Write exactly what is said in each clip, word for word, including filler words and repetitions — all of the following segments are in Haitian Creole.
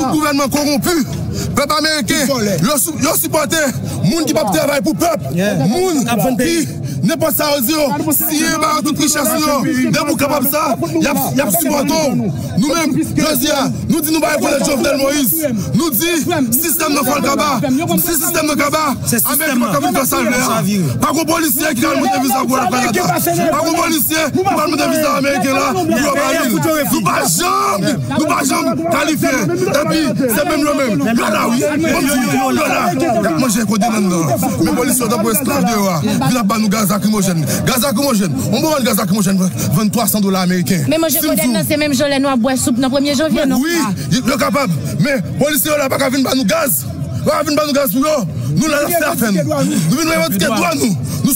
tout gouvènman kowonpi. Pèp ameriken, yo sou- yo sipòte moun ki p ap travay pou pèp. Moun ki, nenpòt sa yo di yo, siye ba yo tout richès nou yo. Depi w kapab sa, y ap, y ap sipòte w. Nou menm, jodi a, nou di nou pa rekonèt Jovenel Moïse. Nou di, sistèm nan fò l kaba. Si sistèm nan kaba, Ameriken pa ka vin fè sa l vle a. Pa gon polisye ki ka al mande viza pou al Kanada. Pa gon polisye ki pa al mande viza ameriken la pou yo ba li l. Nou pa janm, nou pa janm kalifye. Epi, se menm yo menm. Yo la, wi. Yo la. Y ap manje kote nan nan. Men polisye yo tankou esklav deyò a. Vin ap ba nou gaz lakrimojèn. Gaz lakrimojèn. On bon gaz lakrimojèn. Vann twa san dola ameriken. Men manje kodenn nan, se menm jan lè nou ap bwè soup nan premye janvye, non? Wi, yo kapab. Men polisye yo la pa ka vin ba nou gaz. Yo pa vin ba nou gaz pou yo. Nou la, n ap fè afè nou. Nou vin revandike dwa nou. Nou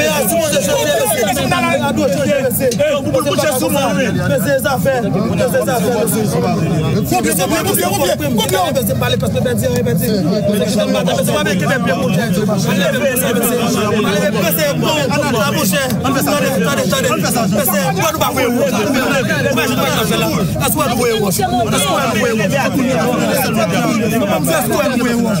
Peyi a sipoze chanje, mesye. Peyi a dwe chanje, mesye. Mesye, zafè. Mesye, zafè, mesye. Mesye, mesye, mesye, pale, paske pèdi, pèdi. Mesye, pa vin kenbe pye moun. Mesye, mesye, mesye, bon, la, monchè. Tande, tande, tande. Mesye, nou pa voye wòch. Imajine sa k ap fè la. Èske w ap voye wòch? Èske w ap voye wòch? Èske w ap voye wòch?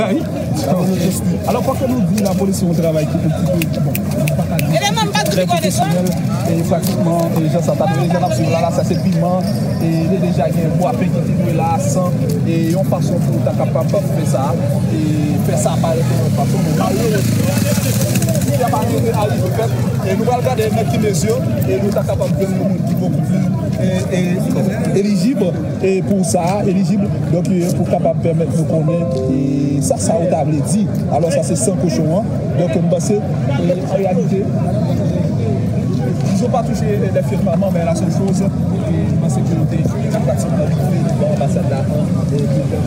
travay. Alò, fòk nou di lapolis fè yon travay ki un petit peu, bon, nou pa ka di trè pwofesyonèl, e pratikman, e jan sa t ap, e jan n ap swiv la, la, sa se piman, e li deja gen bwapen ki te dwe la, san, e yon fason pou ta kapab fè sa, e fè sa parèt yon fason, men malerezman, sa pa rive, arive fèt, e nou pral gade nan ki mezi, e nou ta kapab jwenn yon moun ki bokou pli, e, e, elijib, e pou sa a, elijib, donk, e, pou kapab pèmèt nou konnen, e, sa, sa yo ta vle di. Alò, sa se san kochon an. Donk, m panse, e, an reyalite, ils ont pas touché les firmaments, mais la seule chose, e, m panse ke yo te, e, pratikman rive devan anbasad la, e, pou fè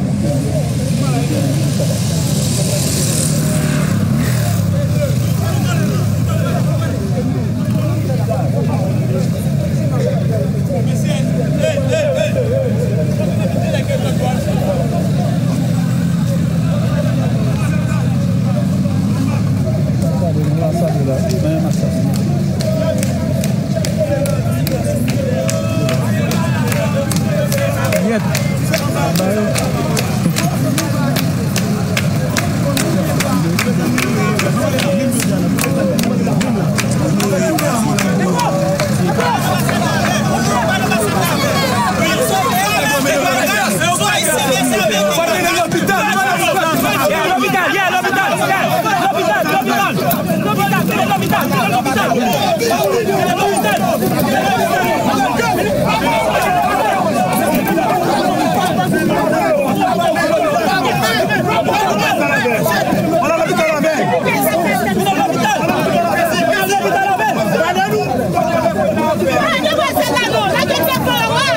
Lage dwazèl la non, lage tèt fò a.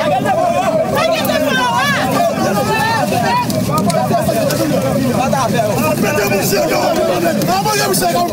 Lage tèt fò a. Mete misye non. Anvoye misye non.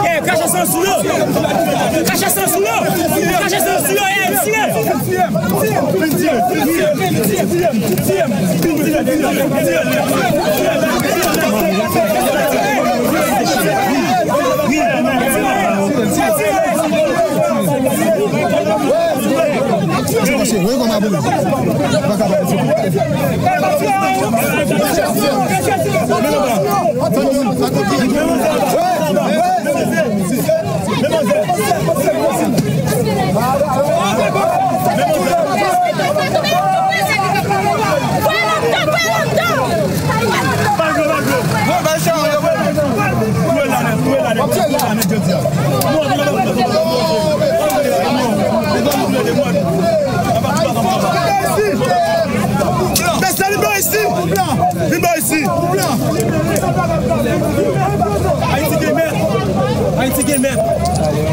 Eh, kache san sou yo! Kache san sou yo! Kache san sou yo, eh, ayisyen! Mesye, vin bò isi! Vin bò isi! Ayiti gen mèt! Ayiti gen mèt!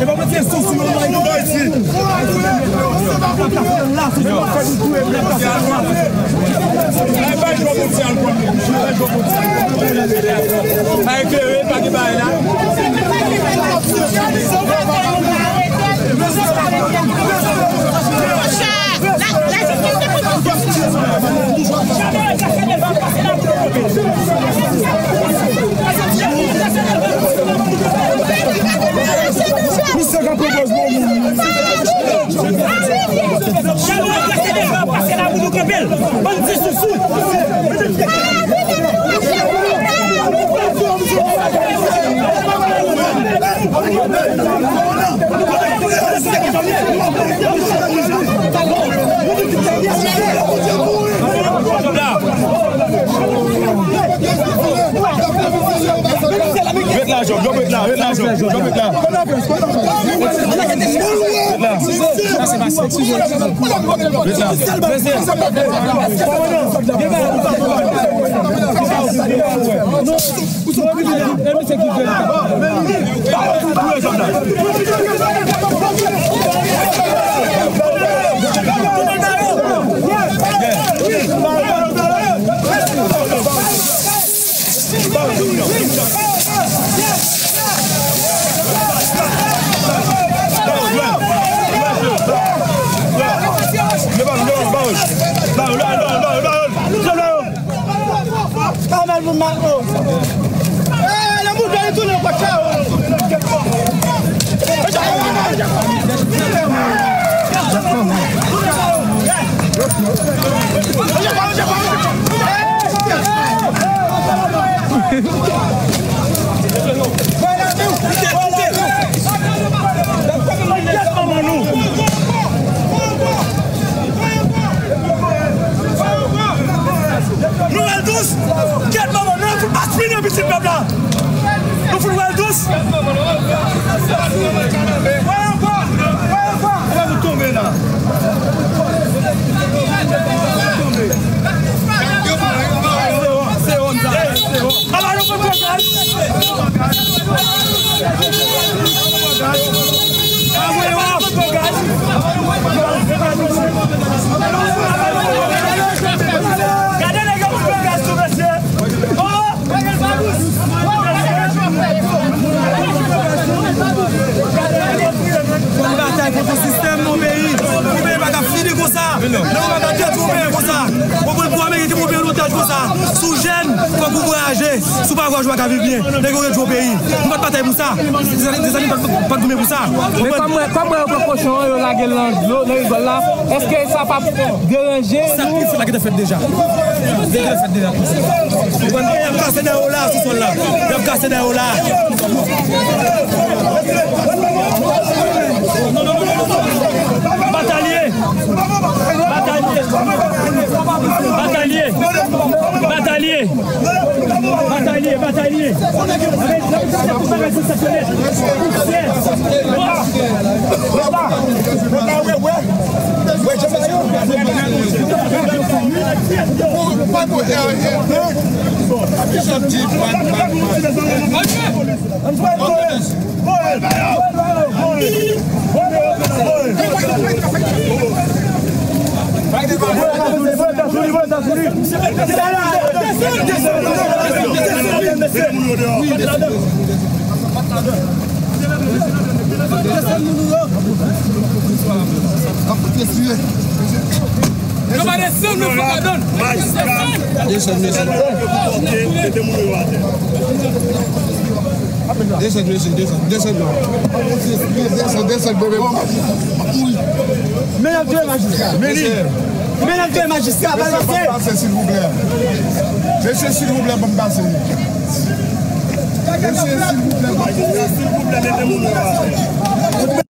E pa mwen te sou sou yo, non, vin bò isi! Pa eklere, pa gen bagay la. Misye ka pran pòz bon moun. Pase la pou nou kanpe l. Bann ti sousou. Ret la, Job, Job, ret la, ret la, Job, Job, ret la. Ret la. Ret la. Nou wè l dous! Kèt manman, nou fout aspire pitit pèp la! Nou fout wè l dous! Wè ankò! Wè ankò! Epa nou tonbe la! Tonbe! Se wonn sa! Se wonn! Ala nou kontre gaz! Gade nèg yo kontre gaz tou, mesye! Oh! Fòk ou voyaje. Si w pa voyaje, ou pa ka viv byen. Nèg yo ret jwe w peyi. Nou pa t batay pou sa. Dezanmi, dezanmi, pa t, pa t goumen pou sa. Men kòm, kòm yo pran kochon an, yo lage l nan dlo, nan rigòl la, èske sa p ap deranje nou? Sa ki fèt la, ki te fèt deja. Deja fèt deja. Konprann? Y ap kase dèyè w la, sou sòl la. Y ap kase dèyè w la. Batalye! Batalye! Batalye! Batalye! Batalye! Batalye! Desann, mesye. Desann, mesye, desann, non. Desann, desann, bebe. Men n ap touye majistra. Men li. Men n ap touye majistra. Mesye, fè m pase, silvouplè. Mesye, silvouplè, ban m pase. Mesye, silvouplè, ban m pase. Silvouplè, mete moun yo atè.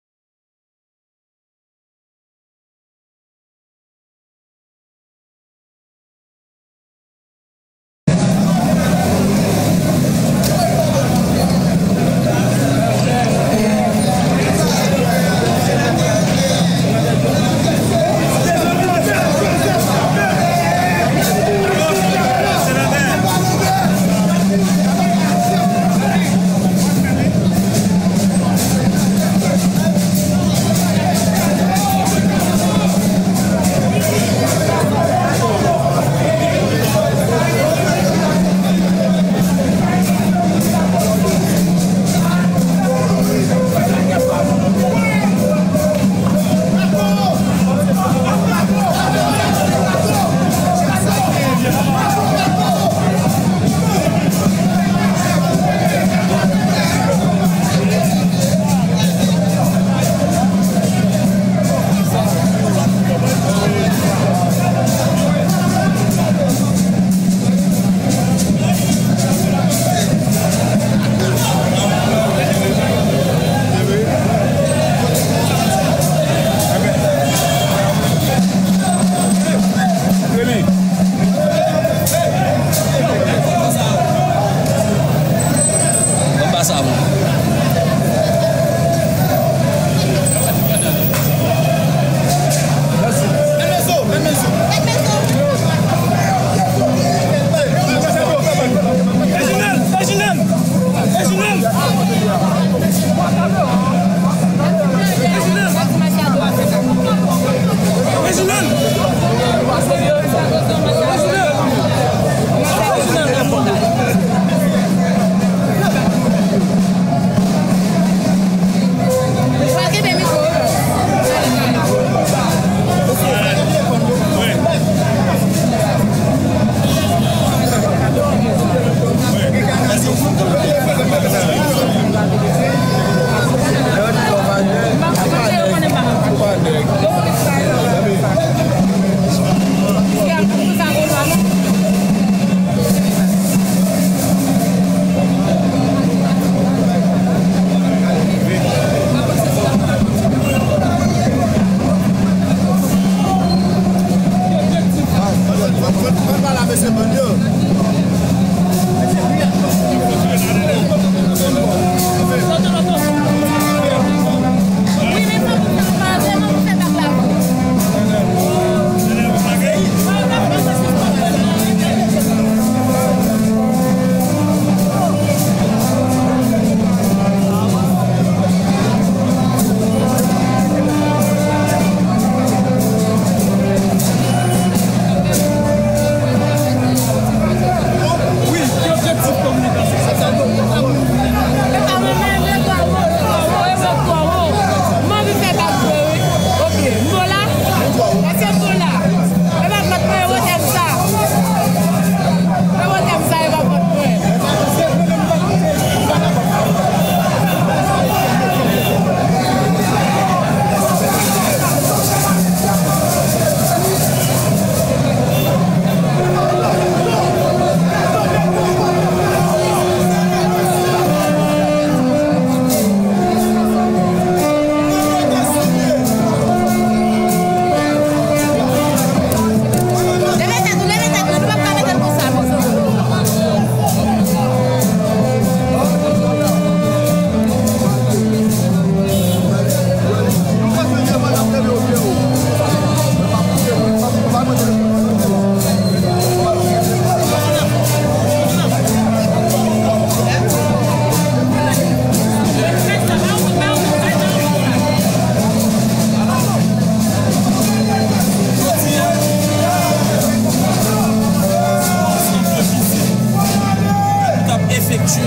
Au niveau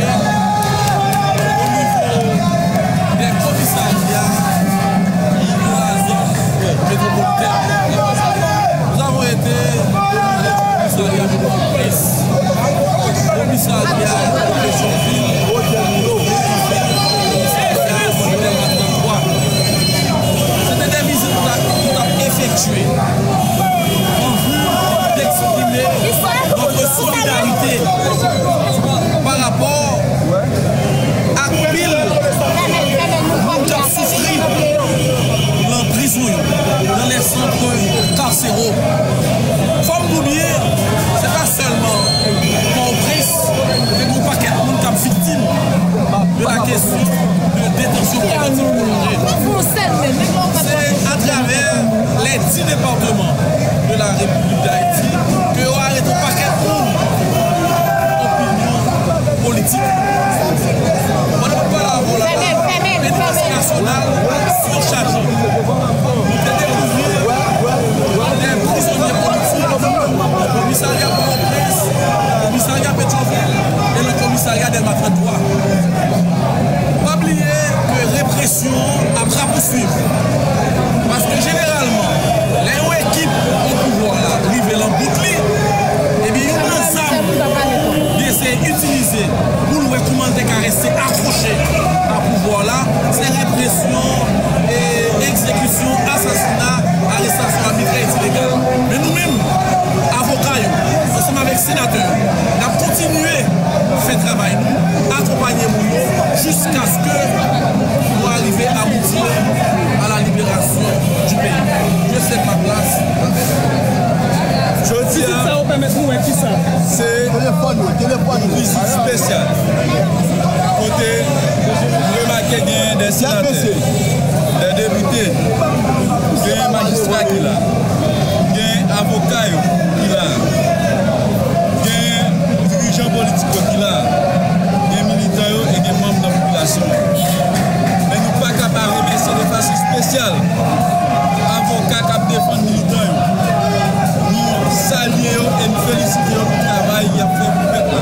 des commissariats, au niveau de la zone métropolitaine. Nous avons été au niveau du commissariat de Pòtoprens, commissariat de Pétyonvil, au niveau du commissariat de Delma trente-trois. Se te de vizit nou t ap, nou t ap efektye an vi d'exprimer notre solidarité pa rapò ak pil moun k ap soufri nan prizon yo, dans les centres carcéraux. Fò m di w byen, se pa sèlman Pòtoprens, men gen yon pakèt moun k ap viktim de la kesyon de detansyon prevantiv prolonje. Se atravè les dix départements de la République d'Haïti ke yo arete yon pakèt moun opinyon politik. Pandan m ap pale avè w la, penitansye nasyonal sichaje. Nou te dekouvri de prizonye politik nan komisarya Pòtoprens, komisarya Petyonvil e nan komisarya Dèlma trant twa. Pa bliye ke represyon an ap rapousuiv. Paske jeneralman, lè yon ekip o pouvwa la rive nan bout li, ebyen, youn nan zam li eseye itilize pou l wè kòman l te ka rete akwoche a pouvwa la, se represyon, e, egzekisyon, asasina, arestasyon abitrè e ilegal. Men nou menm, avoka yo, ansanm avèk senatè yo, n ap kontinye fè travay nou, akonpanye moun yo, jiskaske nou arive abouti à la libération du pays. Je cède ma place. Jodi a, vizit sa yo pèmèt nou wè kisa? Se yon vizit espesyal. Kote nou remake gen de senatè, de depite, gen majistra ki la, gen avoka yo ki la, gen dirijan politik yo ki la, gen militan yo e gen manm nan popilasyon an. Men nou pa ka pa remèsye de fason espesyal avoka k ap defann militan yo. Nou salye yo e nou felisite yo pou travay y ap fè pou pèp la.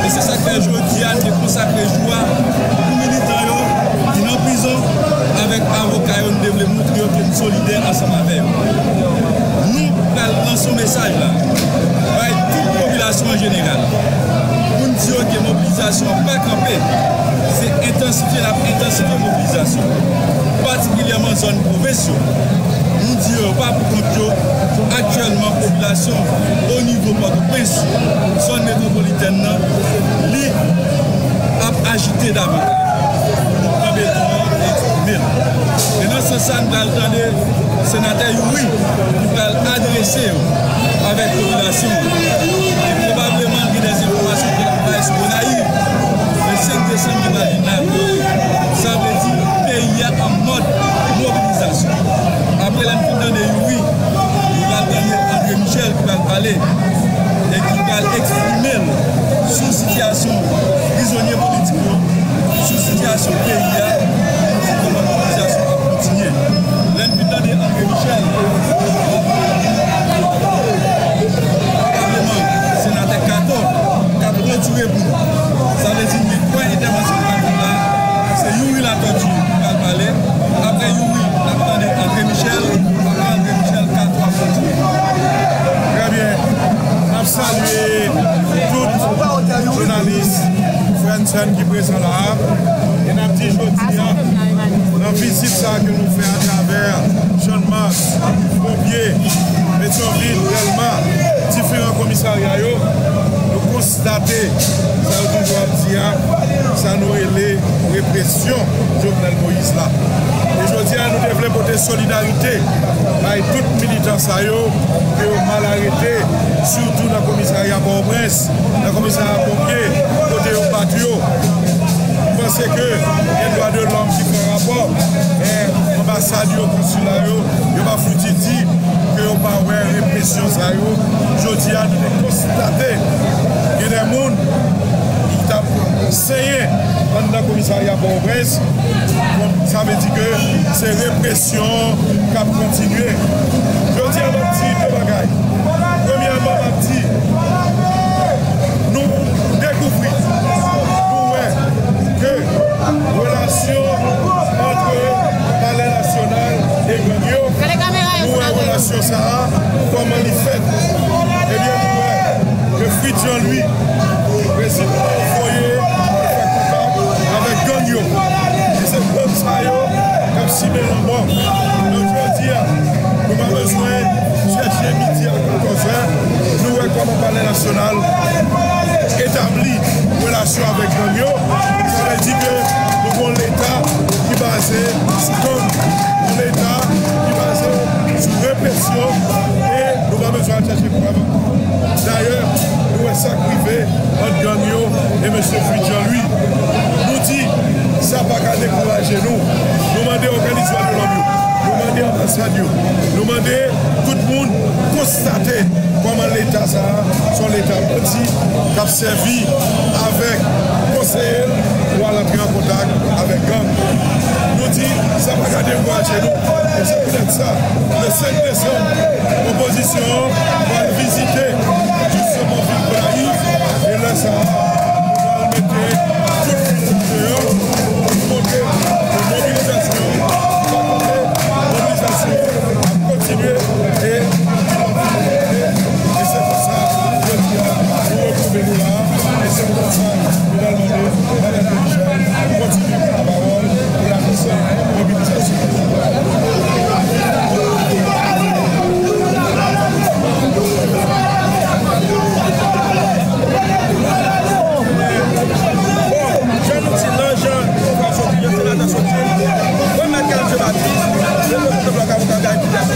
E se sa k fè jodi a nou te konsakre jou a pou militan yo ki nan prizon avèk avoka yo, nou te vle montre yo ke nou solidè ansanm avè yo. Nou pral lanse yon mesaj la bay tout popilasyon an jeneral pou n di yo ke mobilizasyon an pa kanpe. Se entansifye, n ap entansifye mobilizasyon, patikilyèman zòn pwovens yo. Nou di yo pa pou kont yo. Aktyèlman, popilasyon o nivo Pòtoprens, zòn metwopolitèn nan, li ap ajite davantaj. Pran beton an e eksprime l. E nan sans sa, n pral tande senatè Youri ki pral adrese yo avèk popilasyon an. E pwobableman, gen de enfòmasyon ke l ap bay sou Gonayiv, le senk desanm ki pral vin la. Sa vle di, peyi a an mòd mobilizasyon. Apre lè n fin tande Youri, nou pral tande André Michel ki pral pale e ki pral eksprime l sou sitiyasyon prizonye politik yo, sou sitiyasyon peyi a, e sou kòman mobilizasyon ap kontinye. Lè n fin tande André Michel, pwobableman, senatè Kato k ap klotire pou nou. Sa vle di, nou gen premye entèvansyon k pral fèt la. Se Youri Latortue ki pral pale. Apre Youri, n ap tande André Michel. Apre André Michel, Kato ap kontinye. Trè byen. N ap salye tout jounalis, frè n, sè n ki prezan la a. E n ap di jodi a, nan vizit sa a ke nou fè atravè Channmas, Ponpye, Petyonvil, Dèlma, diferan komisarya yo, nou konstate sa yo toujou ap di a, sa nou rele represyon Jovenel Moïse la. E jodi a, nou te vle pote solidarite bay tout militan sa yo ke yo mal arete, sitou nan komisarya Pòtoprens, nan komisarya Ponpye, kote yo bat yo. M panse ke gen dwa de lòm ki fè rapò, men anbasad yo, konsila yo, yo pa fouti di ke yo pa wè represyon sa yo. Jodi a, nou te konstate gen de moun ki t ap senyen anndan komisarya Pòtoprens. Bon, sa vle di ke se represyon k ap kontinye. Jodi a, m ap di de bagay. Premyèman, m ap di, nou dekouvri voye pou fè kontak avèk gang yo. E se gang sa yo k ap simen lanmò. Donk, jodi a, nou pa bezwen chèche midi a katòz è. Nou wè kòman Palè Nasyonal etabli relasyon avèk gang yo. Sa vle di ke nou gen yon Leta ki baze sou gang, yon Leta ki baze sou represyon, e nou pa bezwen al chèche prèv ankò. Dayè, nou wè sa k rive ant gang yo e mesye Fritz Jean Louis. Nou di, sa pa ka dekouraje nou. Nou mande òganizasyon de lòm yo, nou mande anbasad yo, nou mande tout moun konstate kòman Leta sa a se yon Leta bandi k ap sèvi avèk konseye l pou al antre an kontak avèk gang. Nou di, sa pa ka dekouraje nou. E se poutèt sa, le senk desanm, opozisyon an pral vizite jisteman vil Gonayiv. E lè sa a, nou pral mete tout fil la deyò pou montre ke mobilizasyon an pa kanpe, mobilizasyon an ap kontinye e li p ap fini. E se konsa, jodi a, nou retwouve nou la. E se konsa, nou pral mande Madan Michel kontinye pran lapawòl pou l anonse mobilizasyon. Bon, jan nou di l lan, jan Senatè soti, mwen, Mèt Caleb Jean Baptiste, reprezantan blòk avoka Gary Peters,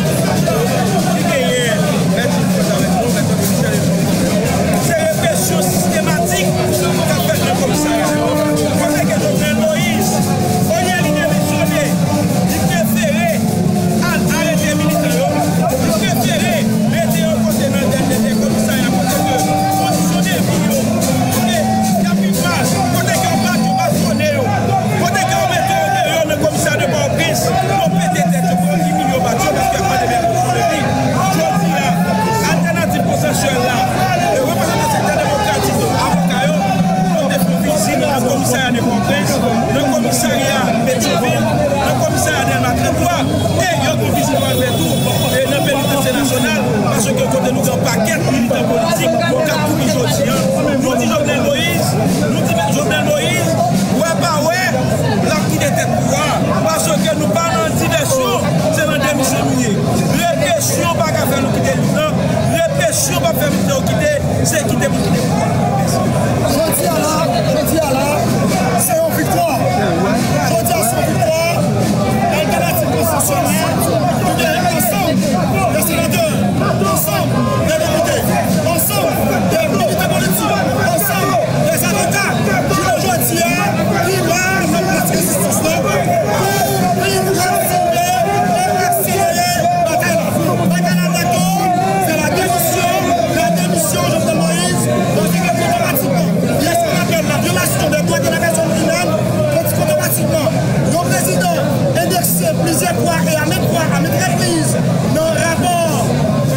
ki genyen Mèt Gilles Froide avèk nou, Mèt André Michel e Jean Paul Jean. Se represyon sistematik k ap fèt nan komisarya yo. Kote ke Jovenel Moïse, olye li demisyone, li prefere al arete militan yo, li prefere mete yo kote nan dènye dènye komisarya, kote ke kondisyon de vi yo, kote y ap viv mal, kote ke yo bat yo, bastonnen yo, kote ke yo mete yo deyò nan komisarya de Pòtoprens, yo pete tèt yo, pou yo imilye yo, bat yo, paske y ap mande mèt kondisyon de vi. Jodi a, altènativ konsansyèl la, e reprezantan sektè demokratik yo, avoka yo, yo te fè yon vizit nan komisarya de Pòtoprens, nan komisarya Petyonvil, nan komisarya Dèlma trant twa, e yo gen vizit yo al fè tou, e nan Penitansye Nasyonal, paske kote nou gen yon pakèt militan politik k ap kouri jodi a. Nou di Jovenel Moïse, nou di Jovenel Moïse, wè pa wè, l ap kite tèt pou a, paske nou pa nan divèsyon, se nan demisyon nou ye. Represyon pa ka fè nou kite militan, represyon p ap fè militan yo kite, se kite pou kite pouvwa. Mèsi. Jodi a la, jodi a la, se yon viktwa. Jodi a se yon viktwa. Altènativ konstitisyonèl, nou gen ansanm de senatè, ansanm de depite, ansanm de milite politik, ansanm de avoka, jounen jodi a, ki ba nan plas rejistis lan, pou vin kontinye e akselere batay la. Batay la dakò, se la demisyon, la demisyon Jovenel Moïse, paske otomatikman, il y a ce qu'on appelle la violation des droits de la personne humaine, paske otomatikman, yon prezidan endekse plizyè fwa e a maintes fois, à maintes reprises, nan rapò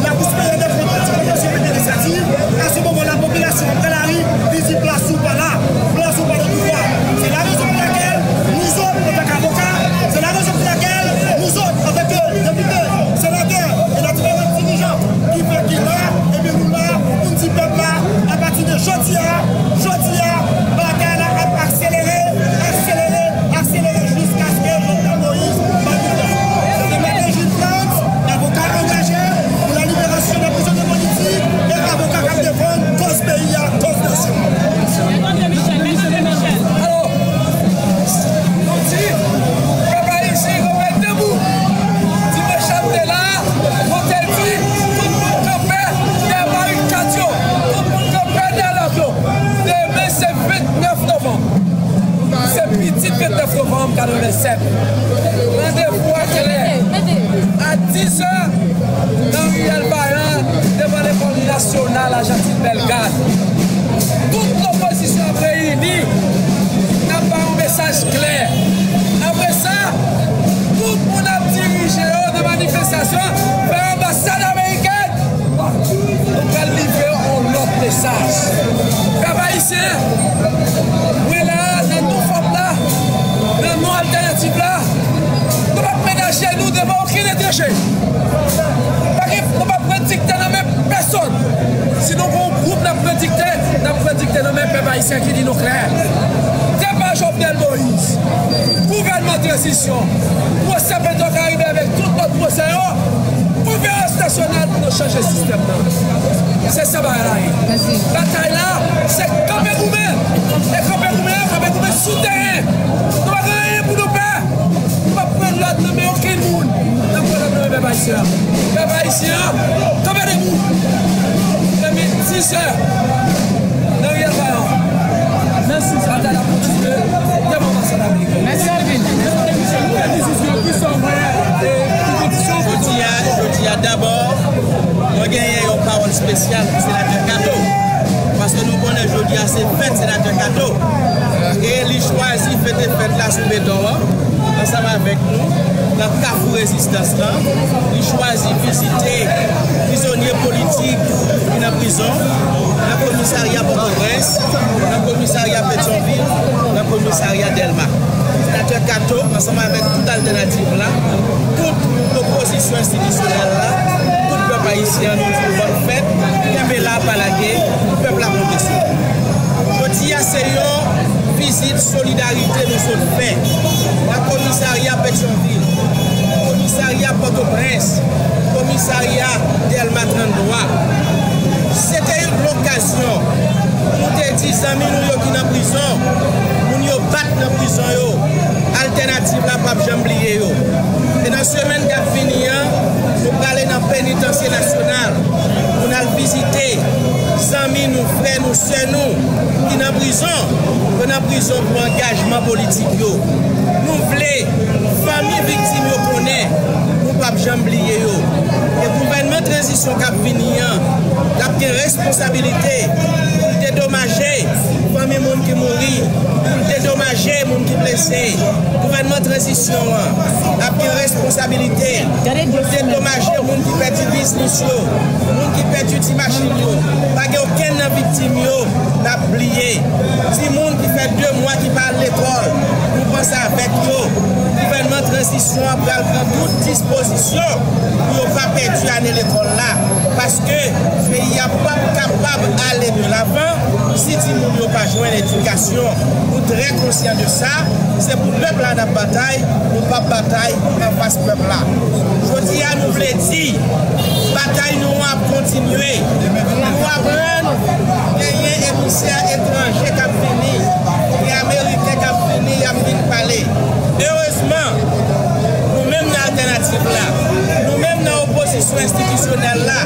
Lakou Siperyè dè Kont, Kont Sipèryè Administratif, a se moman la popilasyon an pran lari, li di plas ou pa la, plas ou pa nan pouvwa. Se la rezon pou lakèl nou zòt, antanke avoka, se la rezon pou lakèl nou zòt, antanke depite, senatè, e nan diferan dirijan ki fè ki la, ebyen nou la pou n di pèp la, apati de jodi a, jodi a, batay la ap akselere, akselere, akselere jiskaske Jovenel Moïse bay pouvwa. Se te Mèt Gilles Frantz, avoka angaje pou la liberasyon dè prizonye politik e avoka k ap defann kòz peyi a, kòz nasyon an. Mèt André Michel, Mèt André Michel. Alò, nou di, pèp ayisyen, nou ret debou. Dimanch la, nou te la, nou te di, tout moun kanpe dèyè barikad yo, tout moun kanpe dèyè lòt yo. Demen, se vennèf novanm. Se pitit vennèf novanm katrevennsèt. Randevou a kilè? A diz è, nan riyèl Vayan, devan Lekòl Nasyonal Ajantin Bèlgad. Tout lopozisyon ap reyini, n ap bay yon mesaj klè. Apre sa, tout moun ap dirije yo nan manifestasyon vè anbasad amerikèn. Nou pral livre yon lòt mesaj. Pèp ayisyen, mwen la, nan non FOP la, nan non Altènativ la, nou p ap mennen ajenou devan okenn etranje. Pa gen, nou p ap pran diktè nan men pèsonn. Si nou gen yon gwoup n ap pran diktè, Ayisyen ki di nou klè. Depa Jovenel Moïse, gouvènman tranzisyon, pwosè Petwokaribe avèk tout lòt pwosè yo, konferans nasyonal pou nou chanje sistèm nan. Se sa bagay la ye. Batay la, se kanpe goumen. E kanpe goumen an, kanpe goumen sou teren. Nou pa gen anyen pou nou pè. Nou p ap pran lòd nan men okenn moun. N ap pran lòd nan men pèp ayisyen an. Pèp ayisyen an, kanpe debou. Depi dis zè, nan riyèl Vayan. Mèsi. Batay la kontinye devan anbasad ameriken. Mèsi anpil. Jodi a, jodi a, dabò, mwen genyen yon pawòl espesyal pou senatè Kato. Paske nou konnen jodi a se fèt senatè Kato. E li chwazi fete fèt la sou beton an, ansanm avèk nou, nan Kafou Rezistans lan. Li chwazi vizite prizonye politik ki nan prizon, nan komisarya Pòtoprens, nan komisarya Petyonvil, nan komisarya Dèlma. Senatè Kato, ansanm avèk tout altènativ la, tout opozisyon enstitisyonèl la, tout pèp ayisyen an, nou di l bòn fèt, kenbe la, pa lage, pèp la konte sou nou. Jodi a, se yon vizit solidarite nou sot fè nan komisarya Petyonvil, komisarya Pòtoprens, komisarya Dèlma tranntwa. Se te yon lokasyon pou nou te di zanmi nou yo ki nan prizon, moun yo bat nan prizon yo, altènativ la p ap janm bliye yo. E nan semèn k ap vini an, nou prale nan Penitansye Nasyonal pou n al vizite zanmi nou, frè nou, sè nou ki nan prizon, yo nan prizon pou angajman politik yo. Nou vle fanmi viktim yo konnen nou p ap janm bliye yo. E gouvènman tranzisyon k ap vini an, l ap gen responsabilite pou l dedomaje fanmi moun ki mouri, pou l dedomaje moun ki blese. Gouvènman tranzisyon an ap gen responsabilite pou l dedomaje moun ki pèdi biznis yo, moun ki pèdi ti machin yo. Pa gen okenn nan viktim yo n ap bliye. Timoun ki fè de mwa ki pa al lekòl, nou panse avèk yo. Gouvènman tranzisyon an pral pran tout dispozisyon pou yo pa pèdi ane lekòl la, paske peyi a p ap kapab ale de lavan si timoun yo pa jwenn edikasyon. Nou trè konsyan de sa. Se pou pèp la n ap batay, nou p ap batay anfas pèp la. Jodi a, nou vle di, batay nou an ap kontinye. Nou aprann genyen emisè etranje k ap vini, gen ameriken k ap vini, y ap vin pale. Erezman, nou menm nan altènativ la, nou menm nan opozisyon enstitisyonèl la,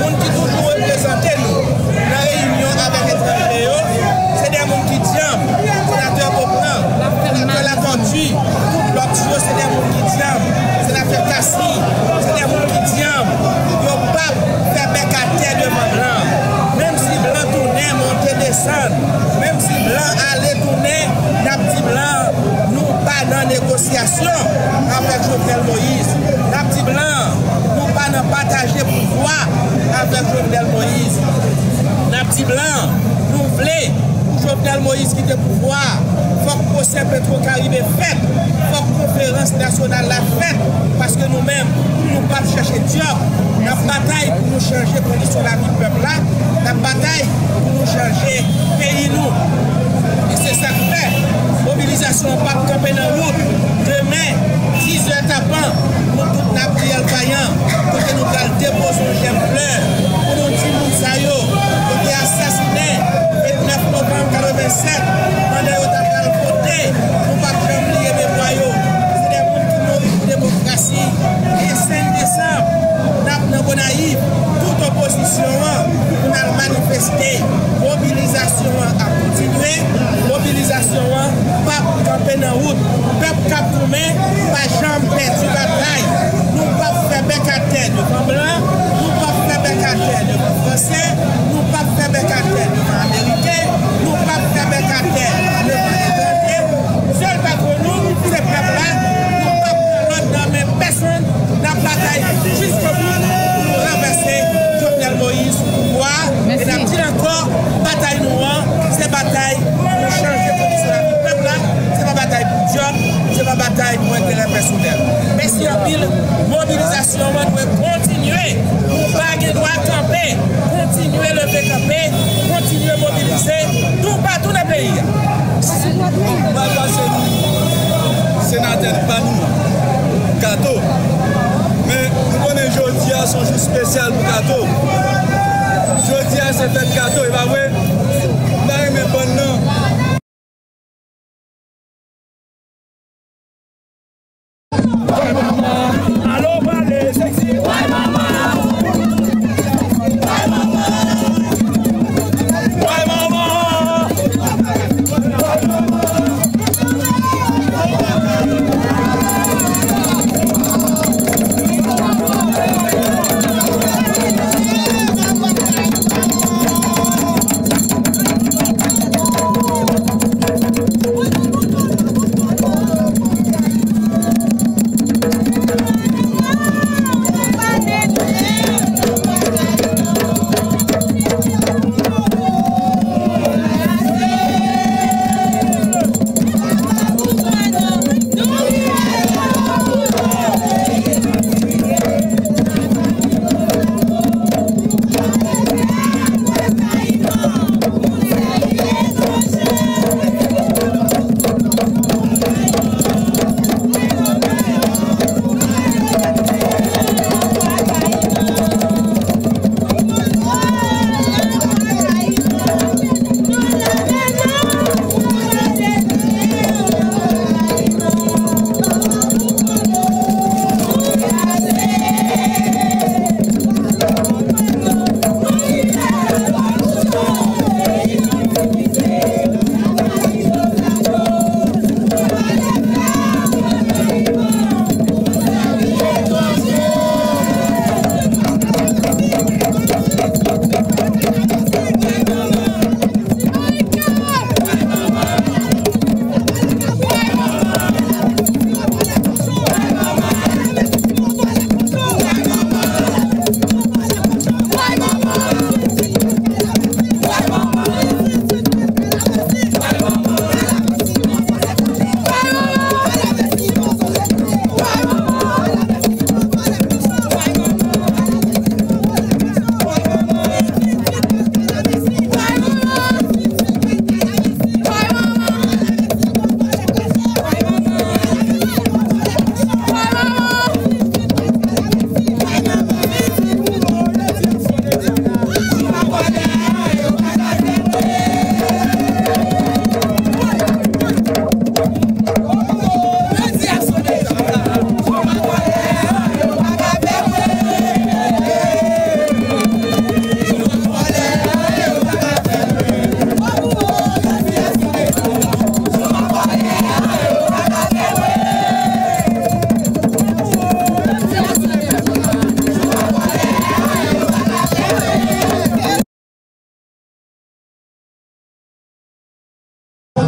moun ki toujou reprezante nou nan reyinyon avèk etranje yo, se de moun ki dyanm, senatè Beauplan, senatè Latortue, tout lòt yo se de moun ki dyanm, senatè Cassy, se de moun ki dyanm, yo p ap fè bèk atè devan blan. Menm si blan tounen, monte desann, menm si blan ale tounen, n ap di blan, nou pa nan negosyasyon avèk Jovenel Moïse. N ap di blan, nou pa nan pataje pouvwa avèk Jovenel Moïse. N ap di blan, nou vle pou Jovenel Moïse kite pouvwa a, fòk pwosè Petwokaribe fèt, fòk konferans nasyonal la fèt, paske nou menm, nou p ap chèche djòb, n ap batay pou nou chanje kondisyon lavi pèp la, n ap batay pou nou chanje peyi nou. E se sa k fè mobilizasyon an p ap kanpe nan wout. Demen, dis zè tapan, nou tout n ap riyèl Vayan, kote nou pral depoze yon jèm flè pou nou di moun sa yo, yo te asasinen vennèf novanm katrevennsèt, pandan yo t ap al vote, nou p ap janm bliye memwa yo. Se de moun ki mouri pou demokrasi. E senk desanm, n ap nan Gonayiv, tout opozisyon an, pou n al manifeste. Mobilizasyon an ap kontinye. Mobilizasyon an p ap kanpe nan wout. Pèp k ap goumen pa janm pèdi batay. Nou p ap fè bèk atè devan blan. Nou p ap fè bèk atè devan franse. Nou p ap fè bèk atè devan ameriken. Nou p ap fè bèk atè devan etranje. Sèl patwon nou, se pèp la. Nou p ap pran lòd nan men pèsonn. N ap batay jiskobou pou nou ranvèse Jovenel Moïse sou pouvwa a. E n ap di l ankò, batay nou an, se batay pou nou chanje kondisyon lavi pèp la. Se pa batay pou djòb, se pa batay pou enterè pèsonèl. Mèsi anpil. Mobilizasyon an dwe kontinye. Nou pa gen dwa kanpe. Kontinye. Peyi a. Bon, m pral pase nou senatè pa nou an, Kato. Men nou konnen jodi a se yon jou espesyal pou Kato. Jodi a se fèt Kato, e pa vre? M ta renmen bann nan.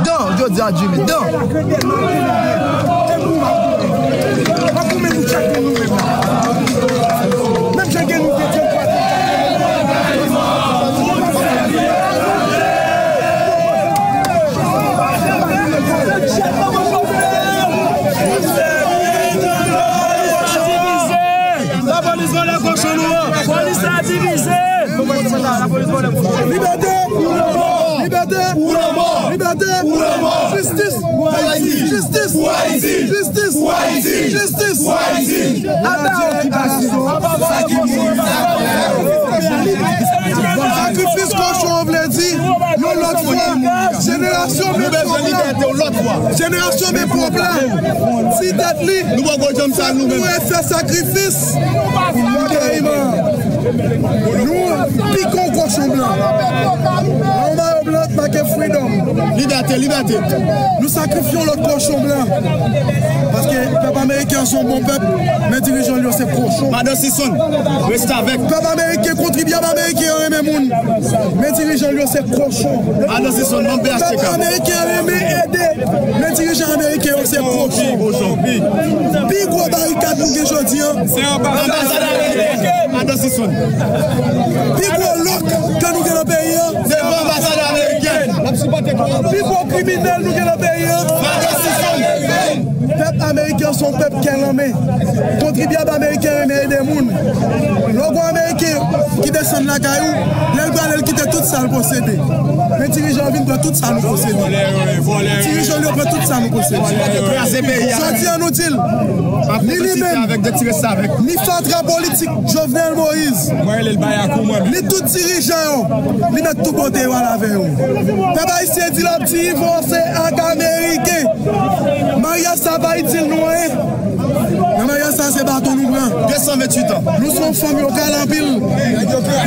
Dan, jodi a Jimmy, dan. Lapolis vòlè kochon nou an. Polis la divize. Libète ou lanmò! Libète ou lanmò! Libète ou lanmò! Jistis pou Ayiti! Jistis pou Ayiti! Jistis pou Ayiti! Jistis pou Ayiti! Aba okipasyon! Sakrifis kochon an vle di yon lòt fwa, jenerasyon men pwòp la, jenerasyon men pwòp la di tèt li, nou poko janm sa nou menm. Pou fè sakrifis pou Kayima. Nou pike yon kochon blan. Yon mayo blan k make freedom. Libète, libète. Nou sakrifye yon lòt kochon blan. Paske pèp ameriken an se yon bon pèp, men dirijan l yo se kochon. Madan Sison, restavèk. Pèp ameriken, kontribyab ameriken an renmen moun, men dirijan l yo se kochon. Madan Sison, ban m P H T K. Pèp ameriken an renmen ede, men dirijan ameriken yo se kochon. Pi gwo barikad nou gen jodi an. Se anbasadè ameriken. Madan Sison. Pi gwo lòk ke nou gen nan peyi an. Se anbasadè ameriken. Pi gwo kriminèl nou gen nan peyi an. Madan Sison. Pèp Ameriken se yon pèp kè lanmen. Kontribyab ameriken renmen ede moun. Lè w gen yon Ameriken ki desann lakay ou, lè l prale, l kite tout sa l posede. Men dirijan yo vin pran tout sa nou posede. Dirijan yo pran tout sa nou posede. Jodi a nou di l, ni li menm, ni fatra politik Jovenel Moïse, ni tout dirijan yo, li mèt tou kote yo al avè yo. Pèp ayisyen di l ap divorse ak Ameriken. Maryaj sa pa itil nou anyen. Nan maryaj sa se baton nou pran. De san venntuit an. Nou se yon fanm yo kale anpil.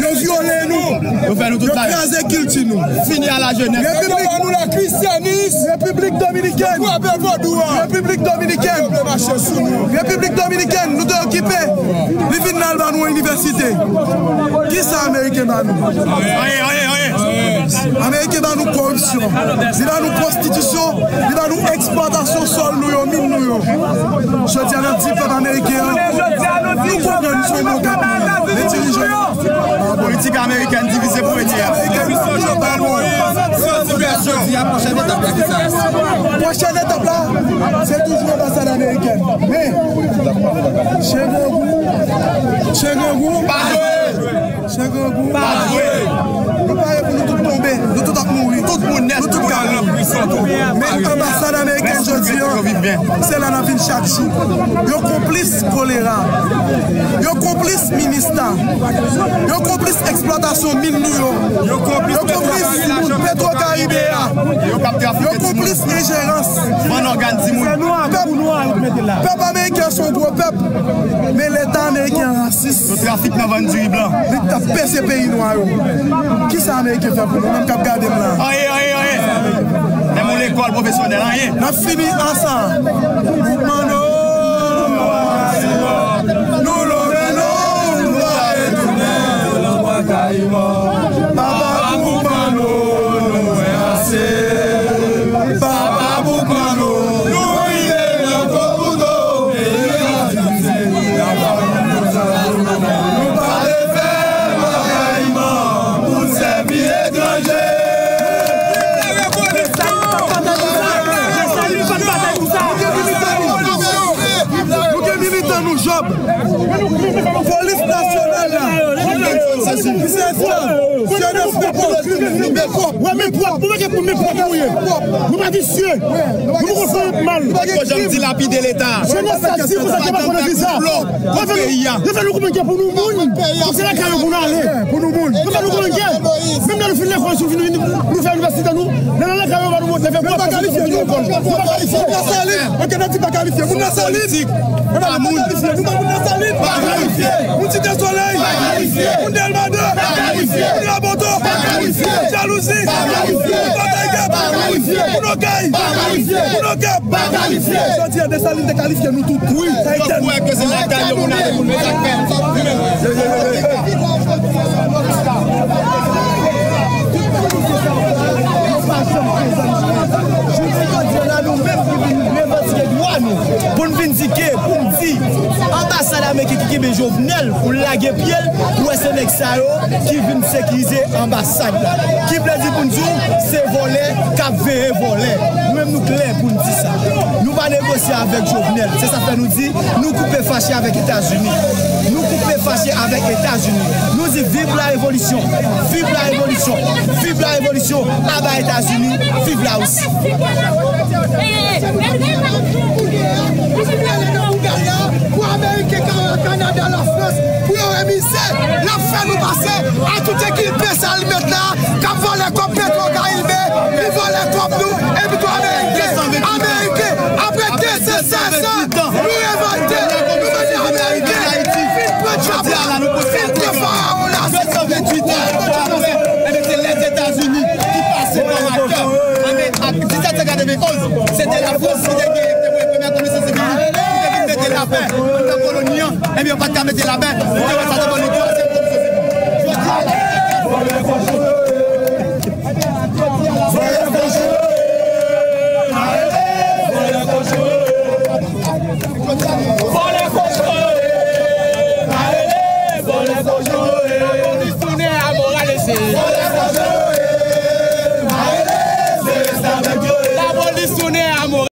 Yo vyole nou. Yo fè nou tout bagay. Yo kraze kilti nou. Fini a la jeunesse. Repiblik, nou la kristyanis. Repiblik Dominikèn. Frape vodou a. Repiblik Dominikèn. Yo vle mache sou nou. Repiblik Dominikèn, nou te okipe. Li vin nan l ban nou inivèsite. Kisa Ameriken ban nou? Anyen, anyen, anyen. Ameriken ban nou koripsyon. Li ban nou pwostitisyon. Li ban nou eksplwatasyon sòl nou yo, min nou yo. Jodi a n ap di pèp ameriken an, nou konprann nou se yon bon pèp nou ye. Men dirijan yo. Politik amerikèn divize pou renye a. Jodi a, pwochèn etap la, ki sa? Pwochèn etap la, se toujou anbasad amerikèn. Men, chen grangou, chen grangou, pa jwe! Chen grangou, pa jwe! Nou pare pou nou tout tonbe, nou tout ap mouri. Tout moun nèt, nou tout ka mouri. Men anbasad amerikèn jodi a, se la n ap vin chak jou. Yo konplis kolera. Yo konplis minista. Yo konplis eksplwatasyon min nou yo. Yo konplis Petro Caribe a. Yo konplis enjerans. Pèp, pèp ameriken se yon gwo pèp. Men leta ameriken an rasis. Yo trafik nan vann diri blan. Li t ap peze peyi nwa yo. Kisa ameriken fè pou nou menm k ap gade m la? Anyen, anyen, anyen. Menm yon lekòl pwofesyonèl, anyen. N ap fini a sa. Boukman nou, nou love nou, nou pa retounen nan bwa Kayiman. Papa Boukman nou, nou wè ase. Papa Boukman nou, nou rive nan kout kouto. Nou pa vle fè bagay man pou n sèvi etranje. Nou gen militan nou, Jòb. Polis nasyonal la. Misye esklav. Misye esklav. Wè men pwòp. Ou pa gen pou men pwòp nou ye. Nou pa visye. Nou poko fè anyen mal. Poko janm dilapide leta. Jenès sa di konsa ke pa konnen viza. Yo fè nou, yo fè nou koupe kè pou nou moun. Fòk se lakay yo pou nou ale. Pou nou moun. Yo fè nou koupe kè. Menm lè nou fin lekòl, si nou fin, nou fè inivèsite nou, lè nou lakay yo pa nou montre fè kòb, nou pa kalifye, nou pa kalifye. Moun nan Salin, ok, n ap di pa kalifye. Moun nan Salin, e pa nou pa kalifye. Nou pa moun nan Salin, pa kalifye. Moun Site Solèy, pa kalifye. Moun Dèlma de, pa kalifye. Moun Raboto, pa kalifye. Jalouzi, pa kalifye. Moun Nòtayikèp, pa kalifye. Moun Okay, pa kalifye. Moun Okap, pa kalifye. Jodi a, Desalin te kalifye nou tout. Wi. Sa yo kwè ke se lakay yo pou n ale pou n fè sa k fè. Jodi jodi a la, nou menm ki vin revandike dwa nou, pou n vin di ke, pou n di, anbasad ameriken ki kenbe Jovenel pou l lage pye l, pou wè se nèg sa yo ki vin sekirize anbasad la. Ki vle di pou n di w, se vòlè k ap veye vòlè. Nou menm nou klè pou n di sa. Nou pa negosye avèk Jovenel. Se sa fè nou di, nou koupe fache avèk Etazini. Nou koupe fache avèk Etazini. Nou di viv la revolisyon. Viv la revolisyon. Viv la revolisyon. Aba Etazini. Viv la Risi. Pou Ameriken, Kanada, Lafrans, pou yo remize, l ap fè nou pase a tout ekilpe sa l met la, k ap vòlè kòb Petro Karibe, li vòlè kòb nou, epi tou Ameriken, Ameriken, apre de san sèz an, nou revòlte, nou mande Ameriken, fin pran djab la, fin pran farawon la. Ebyen, se Lèzetazini ki pase pa makè. An disèt san katrevenonz, se te Lafrans ki te genyen, ki te voye premye komisè sekirite, ki te vin mete lapè anndan koloni an. Ebyen, yo pa t ka mete lapè. Yo te wè sa devan nou.